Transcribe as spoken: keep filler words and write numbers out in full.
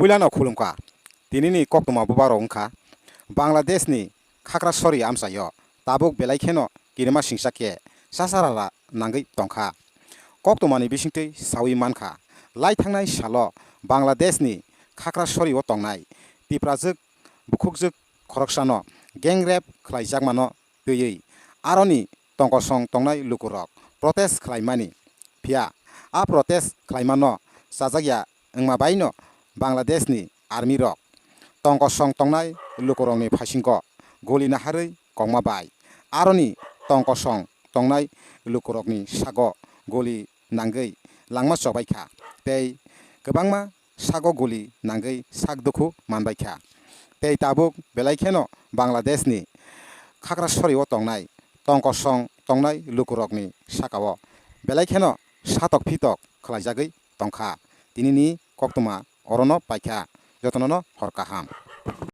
Puilano khulumkha. Tinini koktwma bubagrok wngkha Bangladeshni Khakrasori amchaio tabuk belai kheno kirima singsa khe chasarara nangwi tongkha. Koktwmani bisingtwi sawi mankha, lai thangnai salo Bangladeshni Khakrasorio tongnai Tiprajwk bukhukjwk khoroksano gang rape khlaijakmano twiwi aroni tongkosong tongnai lukurok protest khlaimani. Phiya a protest khlaimano chajakya wngma baino Bangladeshni army rok tongkosong tongnai lukurokni phaisingko guli naharwi kongma bai aroni tongkosong tongnai lukurokni sago guli nangwi langma chobai kha tei kwbangma sago guli nangwi sak dukhu manbai kha. Tei tabuk belai kheno Bangladeshni Khakrasorio tongnai tongkosong tongnai lukurokni sakao belai kheno satok phitok khlaijagwi tongkha. Tinini koktwma orono paikha, jotonono hor kaham.